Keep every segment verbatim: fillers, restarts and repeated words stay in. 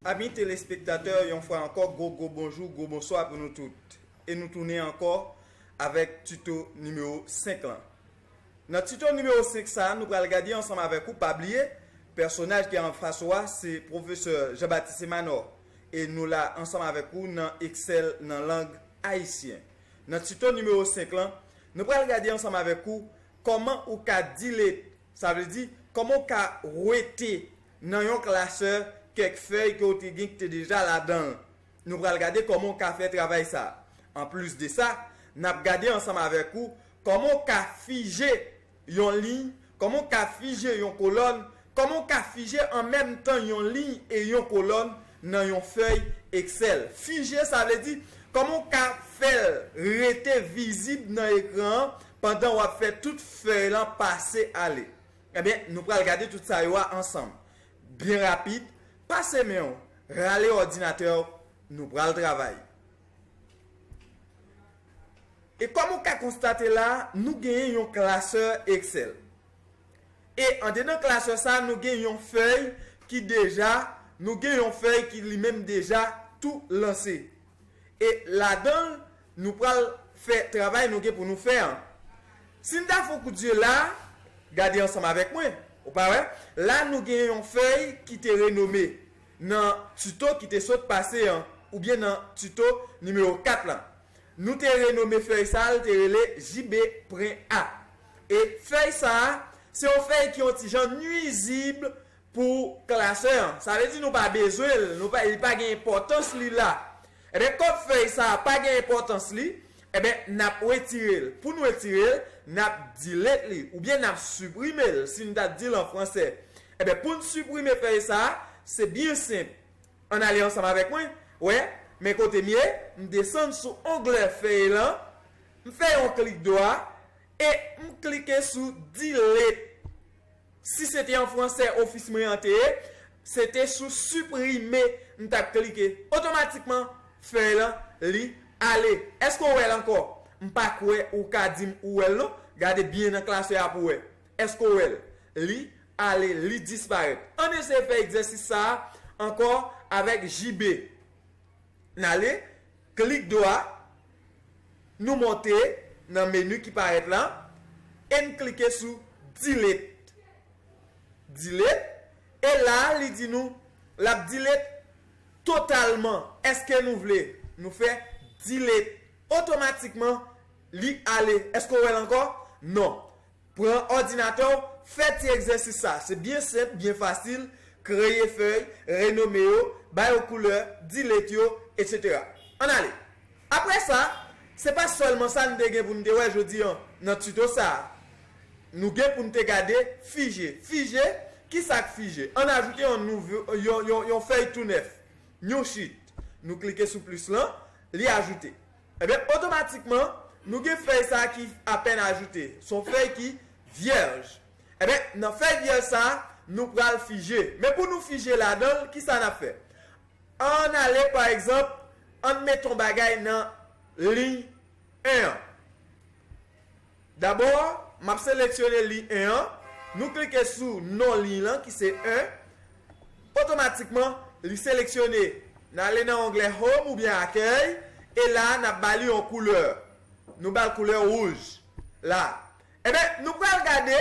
Ami telespektatè, yon fwa ankò, gwo gwo bonjou, gwo bonswa pou nou tout. E nou tounen ankò avèk tito nimewo senk lan. Nan tito nimewo senk sa a, nou pral gade ansanm avèk ou, pa bliye, pèsonaj ki anfas ou a, se pwofesè Jean Baptiste Emanor. E nou la ansanm avèk ou nan Excel nan lang ayisyen. Nan tito nimewo senk lan, nou pral gade ansanm avèk ou kòman ou ka delete, sa vle di, kòman ou ka wete nan yon klasè kèk fèy ke w te gen ki te deja ladan l. Nou pral gade kòman w ka fè travay sa a. Anplis de sa, n ap gade ansanm avèk ou kòman w ka fije yon liy, kòman w ka fije yon kolòn, kòman w ka fije an menm tan yon liy e yon kolòn nan yon fèy Excel. Fije, sa vle di kòman w ka fè l rete vizib nan ekran an pandan w ap fè tout fèy lan pase ale. Ebyen, nou pral gade tout sa yo a ansanm. Byen rapid, pase men w, rale òdinatè w, nou pral travay. E kòm ou ka konstate la, nou genyen yon klasè Excel. E andedan klasè sa, nou gen yon fèy ki deja, nou gen yon fèy ki li menm deja tou lanse. E ladan l, nou pral fè travay nou gen pou nou fè an. Si n ta fè yon kout zye la, gade ansanm avèk mwen, ou pa wè? La, nou gen yon fèy ki te renome nan tito ki te sot pase an, oubyen nan tito nimewo kat lan. Nou te renome fèy sa a, l te rele J B pwen A. E fèy sa a, se yon fèy ki yon ti jan nwizib pou klasè an. Sa vle di nou pa bezwen l, nou pa, li pa gen enpòtans li la. Ebyen, kòm fèy sa a pa gen enpòtans li, ebyen, n ap retire l. Pou n retire l, n ap delete li, oubyen n ap siprime l, si n ta di l an fransè. Ebyen, pou n siprime fèy sa a, se byen senp. Ann ale ansanm avèk mwen. Wè, men kote m ye, m desann sou onglè fèy lan, m fè yon klik dwa, e m klike sou delete. Si se te an fransè ofis mwen an te ye, se te sou siprime m t ap klike. Otomatikman, fèy lan, li ale. Èske w wè l ankò? M pa kwè ou ka di m ou wè l non. Gade byen nan klasè a pou w wè. Èske w wè l? Li ale, li disparèt. Ann eseye fè egzèsis sa a ankò avèk J B. N ale, klik dwa, nou monte nan meni ki parèt la, e n klike sou delete. Delete, e la a, li di nou, l ap delete totalman. Èske nou vle nou fè delete otomatikman, li ale? Èske w wè l ankò? Non. Pran òdinatè w, fè ti egzèsis sa. Se byen senp, byen fasil. Kreye fèy, renome yo, ba yo koulè, delete yo, etsetera. Ann ale. Apre sa, se pa sèlman sa n te gen pou n te wè jodi an nan tito sa a. Nou gen pou n te gade fije. Fije, ki sa k fije? Ann ajoute yon nouvo, yon, yon, yon fèy tou nèf. New sheet. Nou klike sou plis lan, li ajoute. Ebyen, otomatikman, nou gen fèy sa a ki apèn ajoute. Se yon fèy ki vyèj. Ebyen, nan fèy vyèj sa a, nou pral fije. Men pou nou fije ladan l, ki sa n ap fè? Ann ale, pa egzanp, ann met yon bagay nan liy en an. Dabò, m ap seleksyone liy en an. Nou klike sou non liy lan ki se en. Otomatikman, li seleksyone. N ale nan onglè Home oubyen Akèy. E la a, n ap ba li yon koulè. Nou ba l koulè wouj. La. Ebyen, nou pral gade,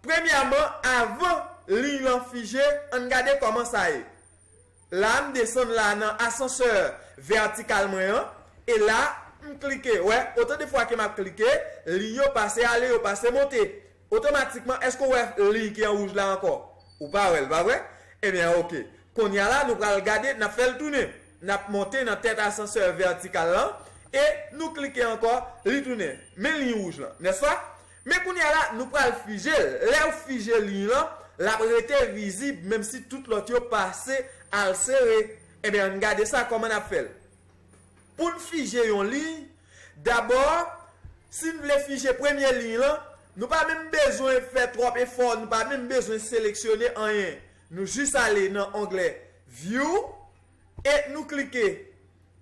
premyèman, avan liy lan fije, ann gade kòman sa ye. La, m desann la nan asansè vètikal mwen an, e la, m klike. Wè, otan de fwa ke m ap klike, liy yo pase ale, yo pase monte. Otomatikman, èske w wè liy ki an wouj la ankò? Ou pa wè l, pa vre? Ebyen, oke. Kounye a la, nou pral gade, n ap fè l tounen. N ap monte nan tèt asansè vètikal lan, e nou klike ankò, li tounen. Men liy wouj lan, nèspa? Men kounye a la, nou pral fije l. Lè w fije liy lan, l ap rete vizib, menm si tout lòt yo pase al sere. Ebyen, ann gade sa, kòman n ap fè l. Pou n fije yon liy, dabò, si n vle fije premye liy lan, nou pa menm bezwen fè twòp efò, nou pa menm bezwen seleksyone anyen. Nou jis ale nan onglè View e nou klike.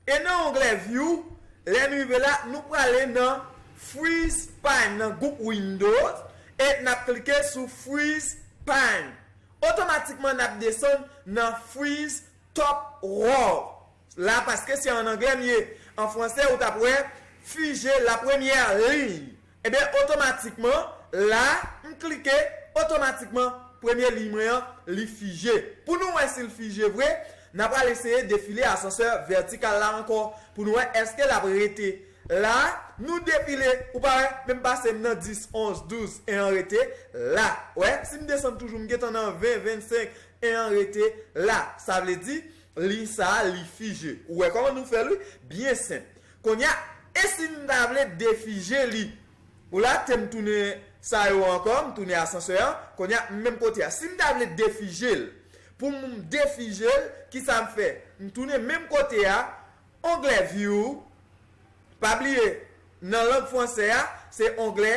E nan onglè View, lè n rive la, nou prale nan Freeze Spine nan gwoup Windows e n ap klike sou Freeze Spine. Otomatikman, n ap desann nan Freeze top row. La, paske se an anglè m ye. An fransè, ou t ap wè fije la première ligne. Ebyen, otomatikman, la, m klike, otomatikman, premye liy mwen an, li fije. Pou nou wè si l fije vre, n a pral eseye defile asansè vètikal la ankò. Pou nou wè èske l ap rete la, nou defile, ou pa wè, menm pase m nan dis, onz, douz, e an rete la. Wè, si m desann toujou, m gentan nan ven, vennsenk, e an rete la. Sa vle di, liy sa a, li fije. Ou wè kòman nou fè l, wi? Byen senp. Kounye a, e si n ta vle defije li? Ou la, te m tounen sa yo ankò, m tounen asansè an. Kounye a, menm kote a. Si m ta vle defije l, pou m defije l, ki sa m fè? M tounen menm kote a, onglè view, pa bliye, nan lang fransè a, se onglè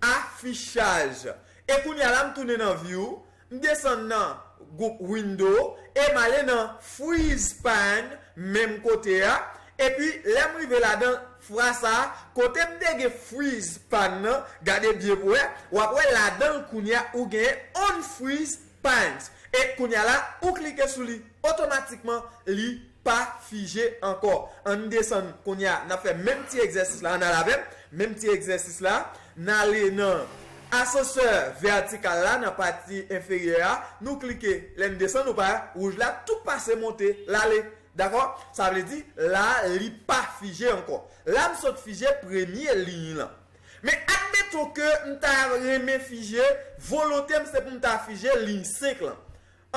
affichage. E kounye a la, m tounen nan view, m desann nan gwoup window, e m ale nan freeze pane, menm kote a. Epi, lè m rive ladan fraz sa a, kote m te gen freeze pane nan, gade byen pou wè, w ap wè ladan l kounye a ou genyen unfreeze panes. E kounye a la, ou klike sou li, otomatikman, li pa fije ankò. Ann desann kounye a, n ap fè menm ti egzèsis la, ann al avè m, menm ti egzèsis la, n ale nan asansè vètikal la, nan pati enferyè a, nou klike, lè n desann ou pa wè, wouj la tou pase monte, l ale. Dakò? Sa vle di, la, li pa fije ankò. La, m sot fije premye liy lan. Men admeton ke m ta renmen fije, volonte m se pou m ta fije liy senk lan.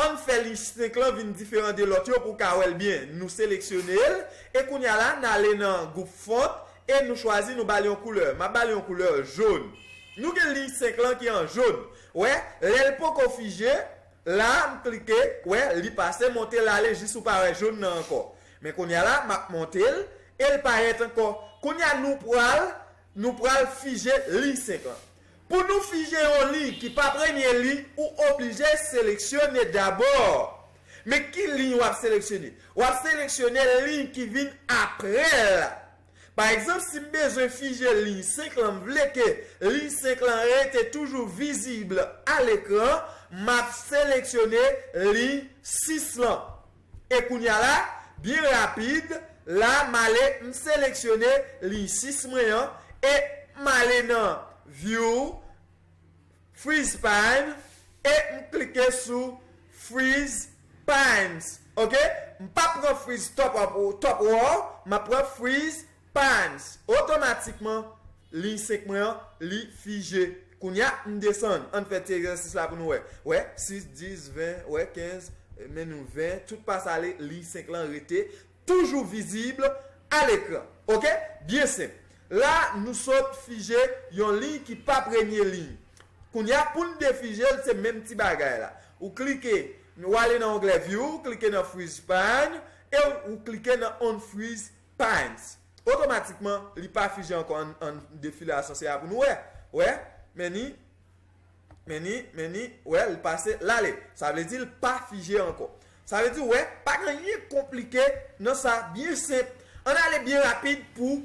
Ann fè liy senk lan vin diferan de lòt yo pou w ka wè l byen. Nou seleksyone l, e kounye a la, n ale nan gwoup font, e nou chwazi, nou ba l yon koulè. M ap ba l yon koulè jòn. Nou gen liy senk lan ki an jòn. Wè, lè l poko fije, la, m klike, wè, li pase monte l ale jis ou pa wè jòn nan ankò. Men kounye a la, m ap monte l, e l parèt ankò. Kounye a, nou pral, nou pral fije liy senk lan. Pou nou fije yon liy ki pa premye liy, ou oblije seleksyone dabò. Men ki liy w ap seleksyone? W ap seleksyone liy ki vin apre l la. Pa egzanp, si m bezwen fije liy senk lan, m vle ke liy senk lan rete toujou vizib a lekran, m ap seleksyone liy sis lan. E kounye a la, byen rapid, la, m ale, m seleksyone liy sis mwen an, e m ale nan View, Freeze Pane, e m klike sou Freeze Panes. Oke? M pa pran Freeze Top, top Row, m ap pran Freeze Panes. Otomatikman, liy senk mwen an, li fije. Kounye a, m desann. Ann fè ti egzèsis la pou nou wè. Wè, sis, dis, ven, wè, kenz, men nou ven, tout pase ale, liy senk lan rete toujou vizib a lekran. Oke? Byen senp. La, nou sot fije yon liy ki pa premye liy. Kounye a, pou n defije l, se menm ti bagay la. Ou klike, ou ale nan onglè View, ou klike nan Freeze Pane, e ou klike nan Unfreeze Panes. Otomatikman, li pa fije ankò. Ann, ann defile asansè a pou nou wè. Wè, men ni, men ni, men ni, wè, li pase, l ale. Sa vle di l pa fije ankò. Sa vle di, wè, pa gen anyen konplike nan sa, byen senp. Ann ale byen rapid pou,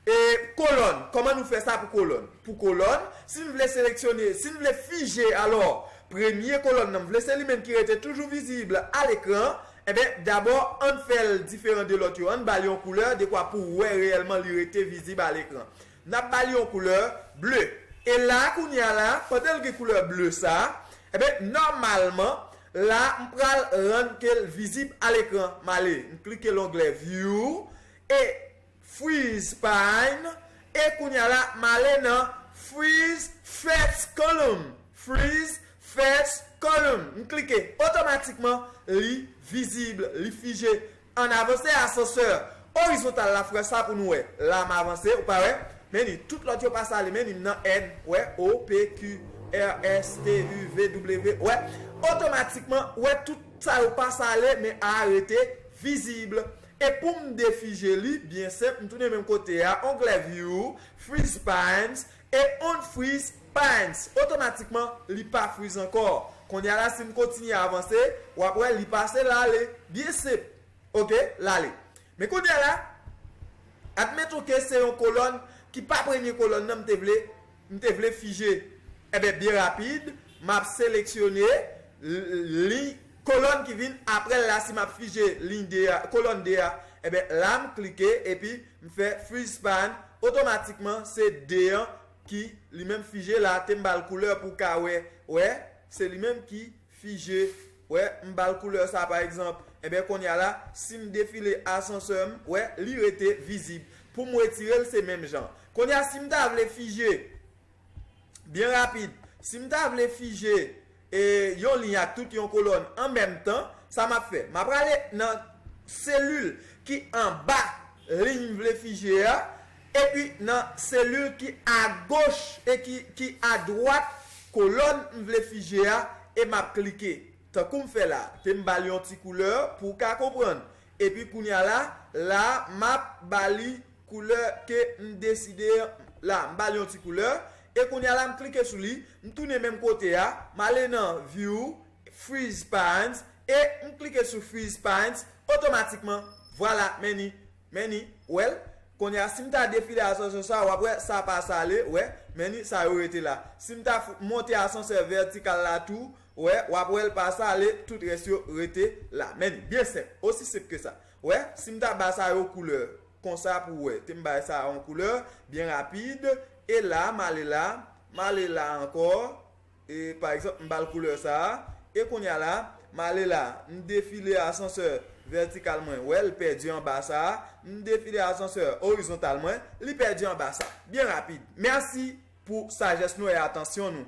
e, kolòn. Kòman nou fè sa pou kolòn? Pou kolòn, si n vle seleksyone, si n vle fije, alò, premye kolòn nan, m vle se li menm ki rete toujou vizib a lekran, enben, dabò, ann fè l diferan de lòt yo. Ann ba l yon koulè, dekwa pou w wè reyèlman li rete vizib a lekran. N ap ba l yon koulè ble. E la, kounye a la, pandan l gen koulè ble sa, enben, nòmalman, la, m pral rann ke l vizib a lekran. M ale, m klike l onglè View, e Freeze Pane, e kounye a la, m ale nan Freeze First Column. Freeze First Column. M klike, otomatikman, li vizib, li fije. Ann avanse asansè orizontal la, frè, sa pou nou wè. La, m avanse, ou pa wè? Men ni, tout lòt yo pase ale, men ni m nan N, wè, O, P, Q, R, S, T, U, V, W, wè. Otomatikman, wè, tout sa yo pase ale, men A rete vizib. E pou m defije li, byen senp, m tounen menm kote a, onglè View, Freeze Panes, e Unfreeze Panes. Otomatikman, li pa freeze ankò. Kounye a la, si m kontinye avanse, w ap wè li pase l ale. Byen senp. Oke, l ale. Men kounye a la, admeton ke se yon kolòn ki pa premye kolòn nan m te vle, m te vle fije. Enben, byen rapid, m ap seleksyone l-, liy Kolòn ki vin apre l la, si m ap fije liy de a, kolòn de a, enben la m klike epi m fè freeze span, otomatikman se de an ki li menm fije la, te m ba l koulè pou w ka wè, wè, se li menm ki fije, wè, m ba l koulè sa pa egzanp, enben kounye a la, si m defile asansè m, wè, li rete vizib. Pou m retire l, se menm jan. Kounye a, si m ta vle fije, byen rapid, si m ta vle fije e yon liy ak tout yon kolòn an menm tan, sa m ap fè? M ap prale nan selil ki anba liy m vle fije a, epi nan selil ki agoch e ki, ki adwat kolòn m vle fije a, e m ap klike. Tankou m fè la, te m ba l yon ti koulè pou w ka konprann. Epi kounye a la, la, m ap ba li koulè ke m deside la. M ba l yon ti koulè. E kounye a la, m klike sou li. M tounen menm kote a. M ale nan View, Freeze Spans. E m klike sou Freeze Spans. Otomatikman, vwala, men ni, men ni, w wè l. Kounye a, si m ta defile asansè sa, w ap wè sa pa sa ale, wè, men ni, sa yo rete la. Si m ta f- monte asansè vètikal la tou, wè, w ap wè l pa sa ale, tout rès yo rete la. Men ni, byen senp, osi senp ke sa. Wè, si m ta ba sa yo koulè, konsa pou w wè. Te m bay sa yon koulè, byen rapid. E la, m ale la, m ale la ankò. E, pa egzanp, m ba l koulè sa a. E kounye a la, m ale la, m defile asansè vètikal mwen. Wè, l pèdi anba sa a. M defile asansè orizontal mwen, li pèdi anba sa. Byen rapid. Mèsi pou sajès nou e atansyon nou.